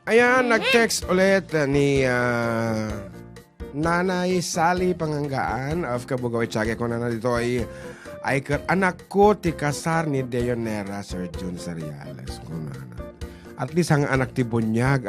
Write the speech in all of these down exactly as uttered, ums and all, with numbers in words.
Ayan, nag-text ulit ni, ah, Nanay Sally Panganggaan of Cabugao, Echage. Kunana ditoy, ay ket anakko ti kasar ni Deonera, Sir Jun Seriales. Kunana. At least, ang anak ti bunyag.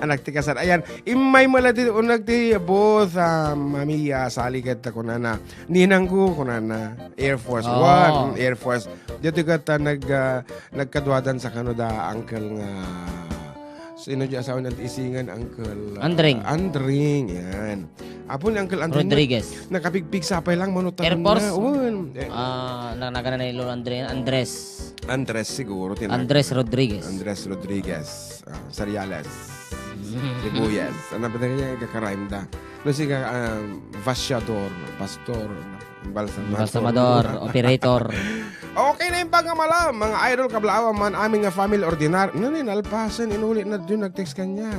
Anak ti kasar. Ayan, immay mo lang ti unag ti both, ah, Mami, ah, Sally, ket kunana. Ninangko, kunana. Air Force Oh. One, Air Force. Dito ket, ah, nag, ah, nagkaduadan sa kano da uncle nga, sino di asawa na isingan, uncle, ah, Andring. Andring, yan. Apo ni Uncle Andring, Rodriguez. Nakapigpigsa pa lang, manutan Air Force? Na. Wen. Eh, Ah, na, nagana ni Lolo Andre-, Andres. Andres siguro, tinak- Andres Rodriguez. Andres Rodriguez. Ah, Sariales. Sibuyas. Ano ba tayo niya? Kakarayam da. No, sige, ah, vasyador, pastor, embalsamador. Embalsamador, operator. Okay na yung pagkamala, mga idol, kablaawan man, amin nga family ordinar-, no, ni nalpasan, inuli na dun, nag-text kanya.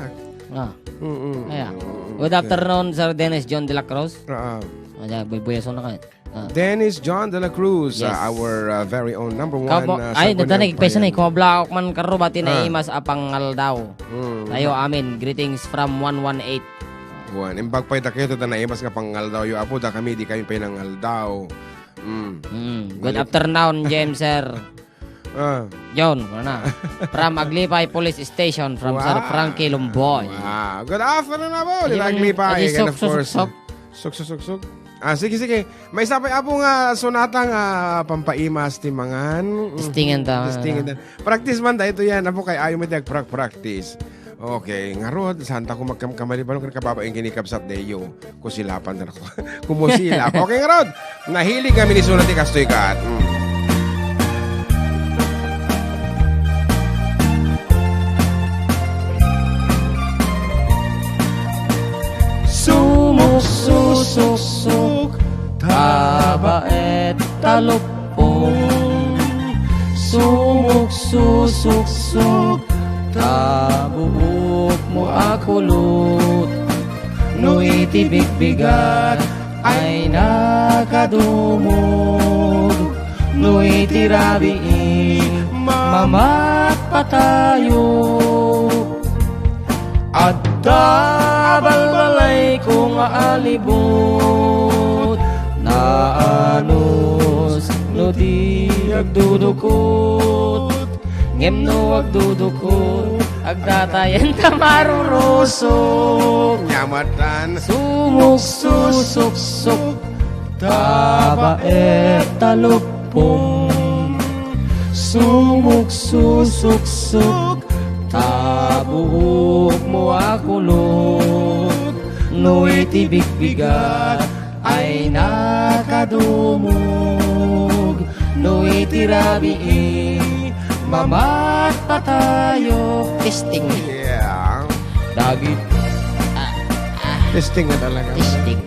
Ah. Mm-mm. Aya. Mm-mm. Good Okay. afternoon, Sir Dennis John de la Cruz. Ah. Ayan, buybuyason na kayo. Ah. Dennis John de la Cruz, Yes. uh, our, uh, very own number one, Kamo, uh, ay, Sangguniang dada na, igpaysa na, Bayan. Kumablaok man karo, bati na Ah. imas a pangaldaw. Mm. Tayo amin. Greetings from one one eight. Wan, imbag pay da kayo, dada na imas nga pangaldaw yo, apo, da kami, di kami pay nangaldaw. Mm. Mm. Good Galit. afternoon, Jem, sir. Ah. John, ano na? From Aglipay Police Station, from Sir Wow. Frankie Lumboy. Wow. Good afternoon, apo. Di Ayun, Aglipay. Adi, And sok, of sok, course, sok. Sok, sok, sok, sok. Ah, sige, sige. May isa pa, apo, nga sonata nga pampaimas ti mangan. Mm, Testingan ta. testingan ta. Practice man da ito yan. Apo, kay ayo mo ti agprak-practice. Okay. Ngarud, saan ta ko magkamkamali balong ken kababain ken ni kabsat Deo? Kusilapan na ako. Kumusilap. Okay, ngarud. Nahilig kami ni Suna ti kastoy kat. Mm. Sumuksusuksuk, tabaet, taluppong. Sumuksusuksuk, tabuok mo a kulot. No iti bigbigat ay nakadumog, no iti rabii, mamatpatayo. Adda balbalayko nga alibut, naanus no di agdudukot. Ngem no agdudukot, agdatayen ta marurusok. Nyamatan. Sumuksusuksuk, tabaet, taluppong. Sumuksusuksuk, tabuok mo a kulot. No iti bigbigat, ay nakadumog, no iti rabii, mamatpatayo. Testing. Yeah. Dagit. Ah, ah. Testing na talaga. Testing.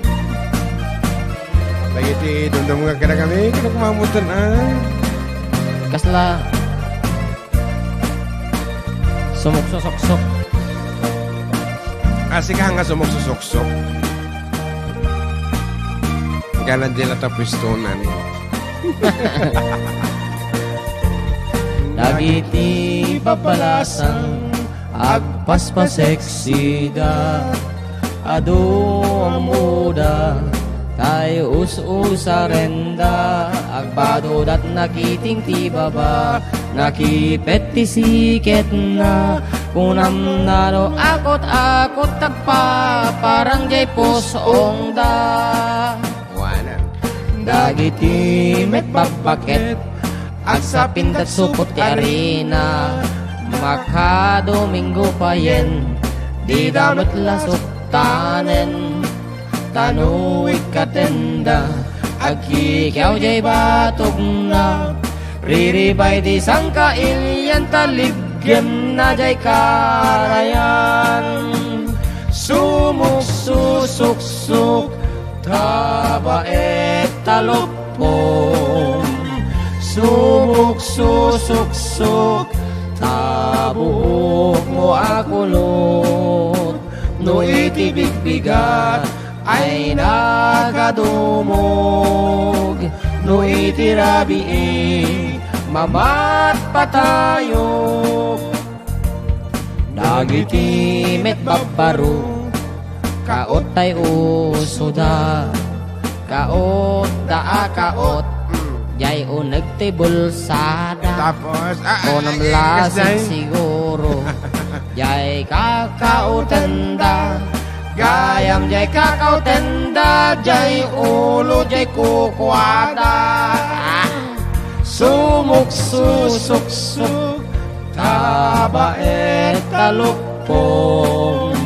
Dagiti dumdum nga kada kami, kada kumamutan, ah. Kasla. Sumuksusuksok. Ah, sika nga sumuksusuksok. Ganan di na tapwistonan. Dagiti babbalasang agpaspaseksida. Adu ammoda, tay us-usarenda, agbadodat nakiting ti baba, nakipet ti siketna, kunamna no akot-akot tagpaparang jay pusongda. Dagiti met babbaket, agsapinda supot ti arina, makadomingo payen, dida met la suktanen, ta no ikkatenda, agkikiaw jay batogna, riribay ti sangkailian, ta libgemna jay karayan. Sumuksusuksuk, tabaet, taluppong. Sumuksusuksuk, tabuok mo a kulot. No iti bigbigat ay nakadumog, no iti rabii, mamatpatayo. Iti met babbaro, kaot tay usoda. Kaot da a kaot, jay uneg ti bulsada. Tapos, ah, ah, Kunam ah, lasing siguro, jay kakaotenda. Gayam jay kakaotenda, jay ulo, jay kukuada. Ah. Sumuksusuksuk, tabaet ta lukpong.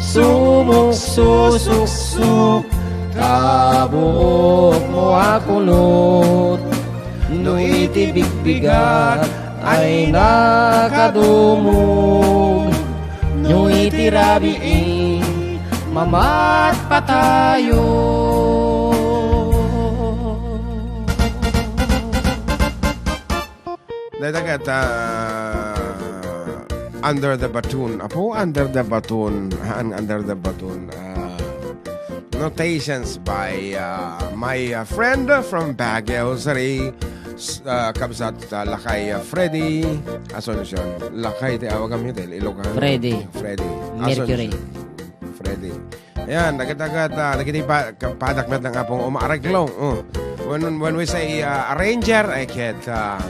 Sumuksusuksuk, tabuok mo a kunot. No iti bigbigat ay nakadumog, no iti rabii, mamatpatayo. Dayta ket, ah, Under the Baton. Apo, Under the Baton. Haan, Under the Baton. Ah, notations by, ah, my, ah, friend from Baguio City. S-, ah, kabsat, ah, lakay, ah, Freddy Asuncion. Lakay ti awagam iti Ilocano. Freddy. Freddy Mercury. Asuncion. Freddy. Ayan, dagat-dagat, ah, dagiti pa-, kapadak met nga apong umaareglo. Oh. When, when we say, ah, arranger, I get, ah,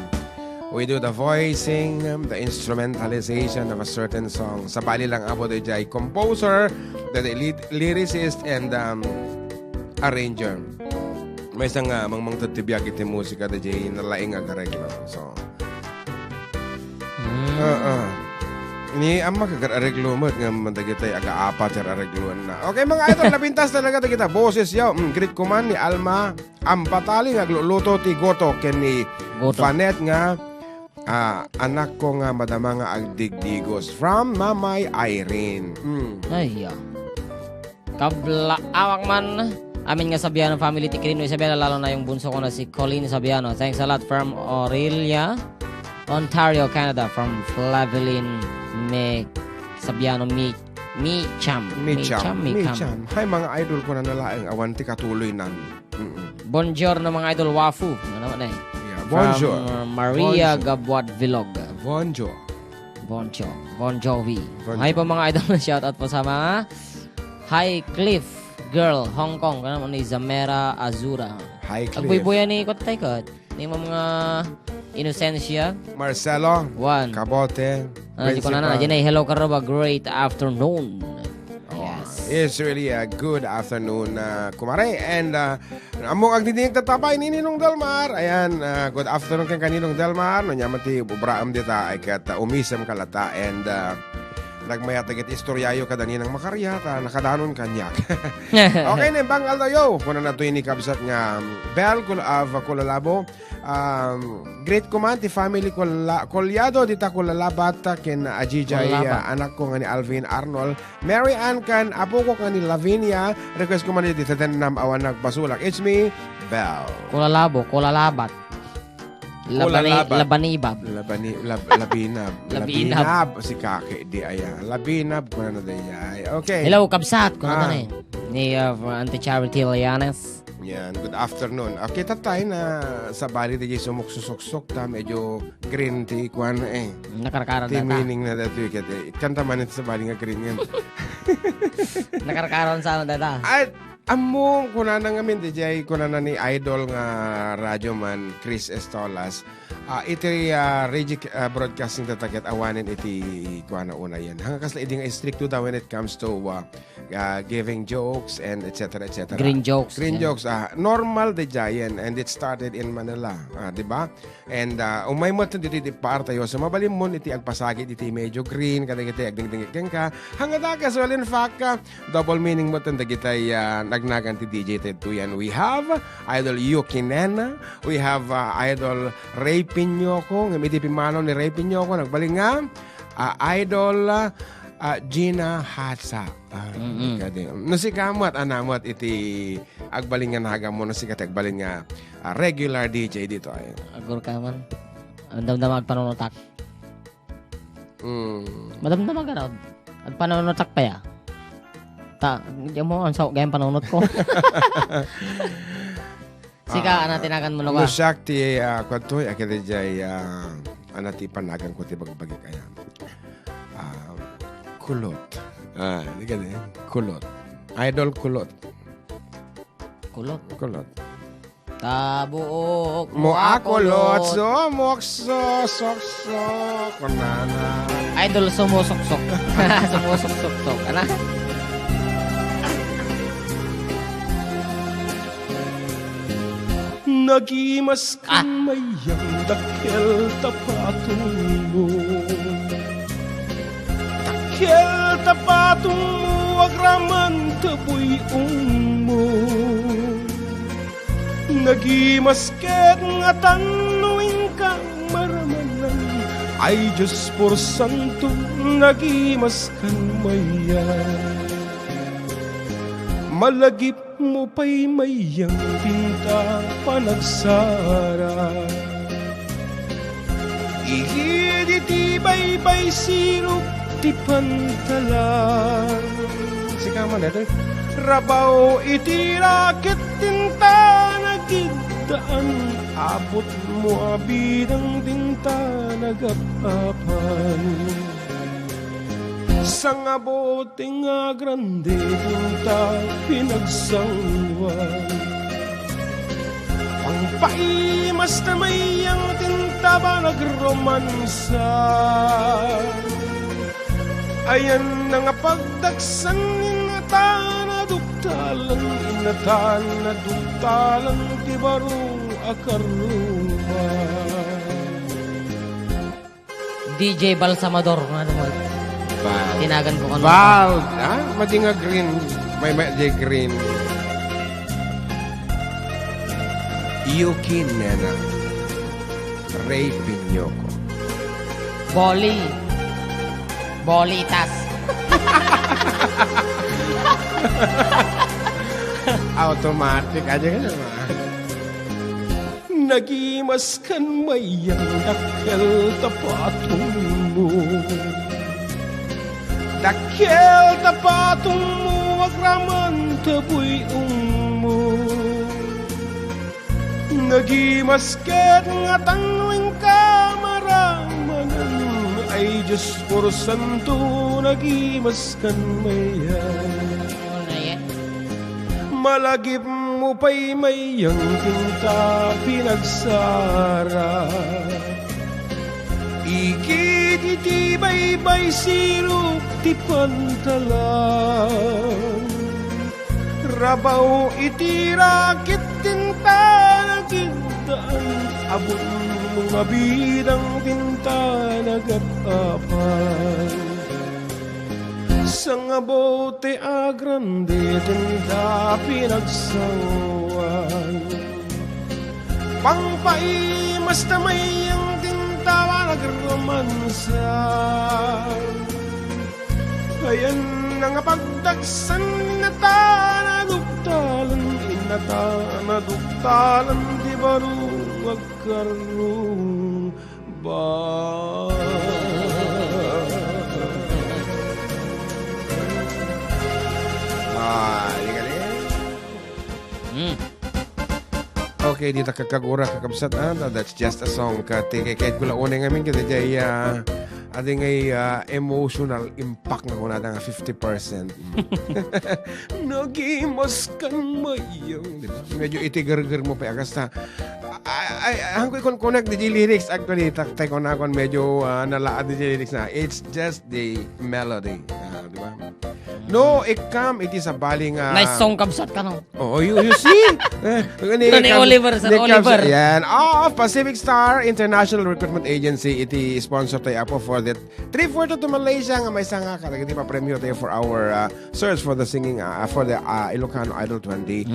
we do the voicing, um, the instrumentalization of a certain song. Sabali lang apo dayjay composer, the, the lead, lyricist, and, um, arranger. Maysa nga mangmangted ti biag iti musika dayjay nalaing nga agareglo. So, Mm. Ah, ah. Ni, ammo nga agar-areglo met nga dagitay agaapat ti aregloanna. Okay, mga idol, napintas talaga dagita boses, yo. Mm, greet ko man ni Alma Ambatali nga agluluto ti goto ken ni Goto. Vanet nga, ah, anakko nga madama nga agdigdigos. From Mamay Irene. Mm. Ay, yeah. Kablaawak man, amin nga Sabiano family ti Quirino Isabela, lalo na yung bunso ko na si Colleen Sabiano. Thanks a lot from Aurelia, Ontario, Canada, from Flavelin Mi-, Sabiano Mi-, Micham. Micham. Micham, Micham. Micham. Hay, mga idol ko na nalaeng awan ti katuloy nan. Mm-mm. Buongiorno, mga idol, Wafu. Ano naman eh? Yeah, From, bonjour. uh, Maria Bonjour. Gabuat Vlog. Bonjour. Bonjour. Bon Jovi. Bon Hay po, Jovi. Mga idol, shoutout po sa mga High Cliff Girl, Hong Kong. Kanam ni Zamera Azura. High Cliff. Agbuybuya ni Kotay Kot. Ni mga Inocencia. Marcelo. Juan. Kabote. Ah, di ko na na. Principal. Jenay, hello, Karuba. Great afternoon. Oh, Yes. It's really a good afternoon, uh, kumare. And, uh, among agdidingig tattapay ni Ninong Delmar. Ayan, uh, good afternoon ken ka, Ninong Delmar. No, nyaman ti ubraem dita, ay ket, uh, umisem ka latta. And, uh, nagmayat dagiti istoryayo kada ninang Makarya, ta nakadanon kaniak. Okay, nembang aldaw yo. Kuna na to ini kabsat nga, um, Bel Kul-, of Kulalabo. Um, greet ko man ti family Kula-, Kulyado dita Kulalabat ken Ajijay, Kulalabat. Ah, anak ko nga ni Alvin Arnold. Mary Ann ken apo ko nga ni Lavinia. Request ko man iti tetennam awan nagpasulak. It's me, Bel. Kulalabo, Kulalabat. Labani-, Kulalabat. Labanibab. Labani-, lab-, labinab. Labinab. Labinab. Si Kaki di aya. Labinab, kuna na di ay. Okay. Hello, kabsat. Kuna Ah. na ni. Ni, uh, Auntie Charity Lianes. Yan, good afternoon. Okay, tatay na sabali di sumuksusuksok ta, medyo green ti kuan eh. Nakarkaran Ti data. Meaning na dati ket, eh, kanta man iti sabali nga green yan. Nakarkaran sa ano data? At ammo, kunana ngamin, di jay, kunana ni idol nga radyo man, Chris Estolas, ah, iti, ah, regi-, ah, broadcasting data ket awanen iti kuana una yan. Hanggang kasla idi nga istrikto daw when it comes to, ah, ah, giving jokes and et cetera, et cetera. Green jokes, Green yan. jokes, ah, normal the giant and it started in Manila, ah, di ba? And, ah, umay mo ditoy ti part tayo. So, mabalin mo iti agpasagit iti medyo green, kadagiti agdingdingit kenka. Hanggang dakas, well, in fact, ah, double meaning mo dagitay, ah, nagnagan ti D J Ted Tuyan. We have Idol Yuki Nena. We have, ah, Idol Ray Piñoco. Ngem iti pimanaw ni Ray Piñoco, nagbalin nga, ah, Idol, ah, ah, Gina Hasa. Ah, Mm-mm. kadi. No, sika met, ania met iti agbalin nga nagan mo, no, sika ti agbalin nga, ah, regular D J ditoy. Agur ka man. Ang damdama agpanunutak. Mm. Madamdama ka raw. Agpanunutak pa ya. Ta, di mo, ang sa-, gayang panunot ko. Sika, Ah, ana ti nagan mo, no, no ka? Siak ti, ah, kuwan to, eh, akit jay, ah, ana ti panagan ko ti bagbagi kaya. Ah, Kulot. Ah, di ka din. Kulot. Idol Kulot. Kulot. Kulot. Tabuok mo a kulot. Sumukso, sokso, kunana. Idol sumusuksok. Sumusuksok. Ano? Nagimas Ah. Kan mayang dakkel ta patungmo. Dakkel ta patungmo, agraman ta buy-ongmo. Nagimas ket nga tan no inka maramanan, ay Dios por santo, nagimas kan mayang. Malagip mo pay mayang dinta panagsara. Igid iti baybay sirok ti pantalan. Sika man, ete. Rabaw iti rakit dinta nagiddaan. Abut mo a bidang dinta nagap-apan. Sangabote nga grande dinta pinagsanguan. Pangpaimas ta mayang dinta panagromansa. Ayan na nga pagdagsan, inatan a duktalan, inatan a duktalan ti baro a karruba. D J Balsamador, nga naman. Bald. Tinagan ko kano. Bald. Ah, madi nga green. May, may, di green. Yuki Nena. Ray Piñoco. Boli. Bolitas. Automatic aja kan, ma. Nagimas kan mayang dakkel ta patungmo. Dakkel ta patungmo, agraman ta buy-ongmo. Nagimas ket nga tan no inka maramanan, ay Dios por santo, nagimas kan mayang. Malagip mo pay mayang dinta pinagsara. Igid iti baybay sirok ti pantalan. Rabaw iti rakit dinta nagiddaan. Abut mo nga bidang dinta nagap-apan. Sangabote a grande dinta pinagsanguan. Pangpaimas ta mayang dinta panagromansa. Ayan na nga pagdagsan, inatan a duktalan, inatan a duktalan ti baro nga agkarruba. Ah, di ka di? Hmm. Okay, dita kakagura, kakabsat, ah, that's just a song. Ket, ket, ket, kula unay ngamin, ket, jay, ah, adi ngay, ah, emotional impact nga kunada nga fifty percent. Nagimas kan mayang, di ba? Medyo itigerger mo pa, agasta. Ay, ay, ang ko i-connect di lyrics, actually, tak-, tay ko na kon medyo, ah, nalaad di lyrics na. It's just the melody. Ah, di ba? No, ikam, iti sabali nga Nice song, kabsat, kano? Oh, you, you see? Eh, ni Ni Cubs-, Oliver, Sir ni Cubs-, Oliver. Yan. Ah, of Pacific Star International Recruitment Agency, iti sponsor tayo apo for the trip for to Malaysia nga maysa nga kadagiti mapremyo tayo for our, uh, search for the singing, uh, for the, uh, Ilocano Idol twenty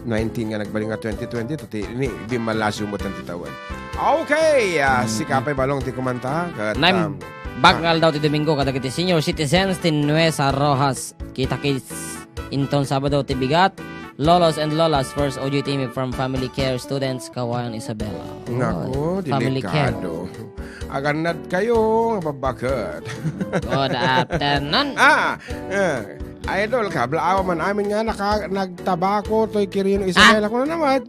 nineteen Mm. nga nagbalik nga twenty twenty, tati ni, di malasyo mo tanti tawen. Okay, uh, Mm. si Kapay Balong ti kumanta, kat, Naim-, um, bag nga aldaw ti Domingo kadagiti senior citizens ti Nuez a Rojas. Kita-kits inton Sabado ti bigat. Lolos and Lolas, first O J T M from Family Care Students, Cauayan, Isabela. Nako, Oy, Family Care. Delikado. Agannad kayo nga babbaket. Good afternoon. Ah, eh, idol ka, blaaw man amin nga naka-, nagtabako, toy Kirino, Isabela, Ah. kuno naman.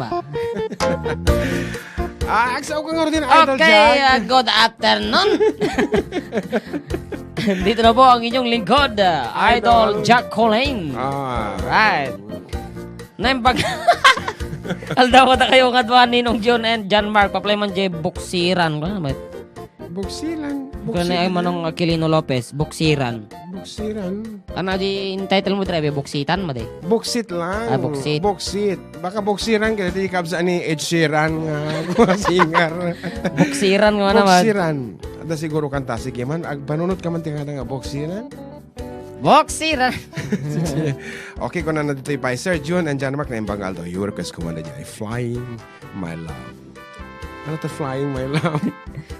Mama. Ah, agsaw ka nga rin, Idol Okay, Jack. uh, good afternoon. Dito na po ang inyong lingkod, uh, Idol Idol. Jack Colin. Ah. Right. Naimbag. Aldaw ta kayo nga duwa, Ninong John and John Mark. Paplay man jay buksiran. Ano naman? Buksiran. Kaya ay Buksiran. Manong Aquilino Lopez, buksiran. Buksiran. Ano di entitle mo, Trebe? Buksitan mo, di? Buksit lang. Ah, buksit. Buksit. Baka buksiran, kaya di kabsa ni Ed Sheeran nga mga singer. Buksiran nga naman. Buksiran. Ada siguro kanta, sige man. Agpanunot ka man tingala nga buksiran. Buksiran. Okay, kung ano dito by Sir Jun and John Mark, naimbag nga aldaw, your request ko man na dyan, Flying My Love. Ano to, Flying My Love?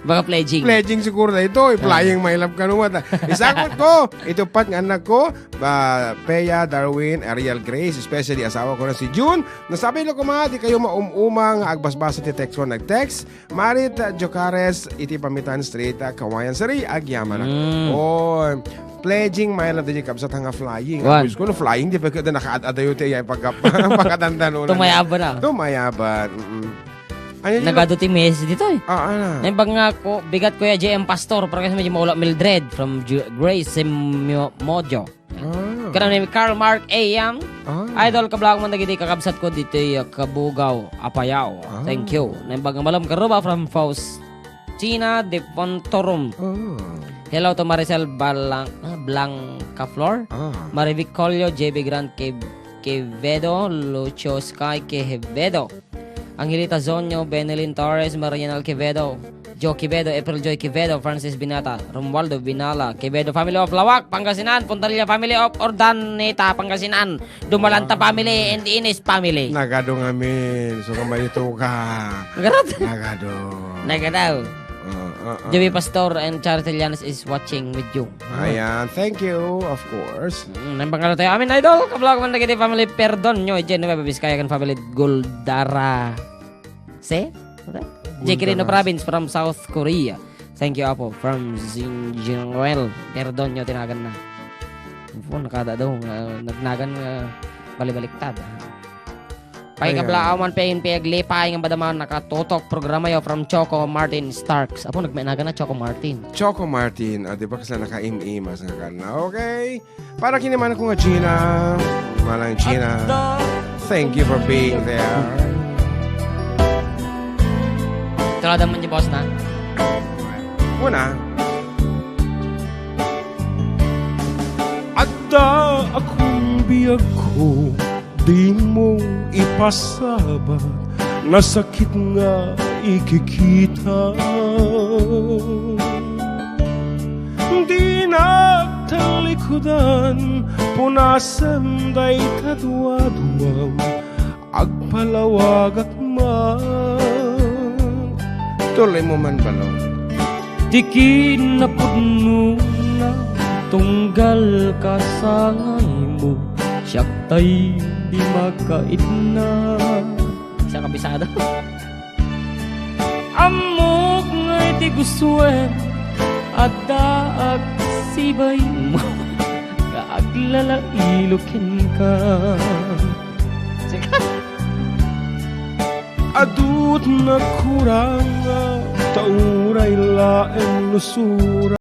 Baka pledging. Pledging siguro na ito, eh, Ah. Flying My Love ka naman. Isakot ko, ito pat nga anak ko, ba, Pea, Darwin, Ariel, Grace, especially asawa ko na si June. Nasabi lo kuma, di kayo maum-uma nga agbasbasa ti text ko nag-text. Marit, ah, Jocares, iti Pamitan Street, ah, Kawayan Sari, agyamanak. Mm. Oh, pledging my love, di kabsat nga flying. Wan. Abis ko, no, flying, di ba kada nakaad-adayo ti ay pagka-, pagkatanda no, Tumayaban na. Tumayaban, mm-mm. Ano yun? Nagado ti message dito eh. Ah, ano? Naimbag nga ko, bigat ko ya J M Pastor, para kasi medyo maula Mildred from Ju-, Grace Mojo. Ah. Kanang ni Carl Mark A M. Ah. Idol, kablaang man dagiti kakabsat ko ditoy, uh, Kabugaw, Apayao. Ah. Thank you. Naimbag nga malem nga ruba from Faustina de Fontorum. Ah. Hello to Maricel Balang-, ah, Blanca Flor. Ah. Marivic Colio, J B Grant Quev-, Quevedo, Lucio Sky Quevedo. Angelita Zonyo, Benelin Torres, Marianel Quevedo. Joe Quevedo, April Joy Quevedo, Francis Binata, Romualdo Binala, Quevedo family of Lawak, Pangasinan, Puntalilla family of Urdaneta, Pangasinan, Dumalanta family, and Ines family. Nagado ngamin, so kamayo tuga. Nagarat? Nagado. Nagadaw. Uh, uh, uh. Joey Pastor and Charity Llanes is watching with you. Ayan, thank you, of course. Mm, nang pangalo tayo. Amin, idol, kablog man dagiti family, perdon nyo, Jen Nueva Vizcaya, kan family, Goldara. Se? J. Quirino Province from South Korea. Thank you, Apo. From Zin Jinwell. Perdon nyo, tinagan na. Apo, nakada daw. Nga, nagnagan nga balibaliktad. Pay Ayan. Kabla awan pay in pay aglipay nga madama nakatutok programa yo from Choco Martin Starks. Apo, nagmainagan na Choco Martin. Choco Martin, ah, di ba kasi naka-im-imas nga kana? Okay. Para kini manako nga Gina, manang Gina, thank you for being there. Tulad naman niyo, boss, na? Una, adda akong biag ko, di mo ipasabat, nasakit nga ikikita. Di nagtalikudan, punasem dayta duaduam, agpalawagak man. Tuloy mo man, Balong. Ti kinapudnona, tunggal kasangaymo, siak tay di makaidna. Siak kabisado. Ammok nga iti gustoem, addaak sibaymo, nga aglalailo kenka. Sika. Adut nakuranga, ta uray laeng nusura.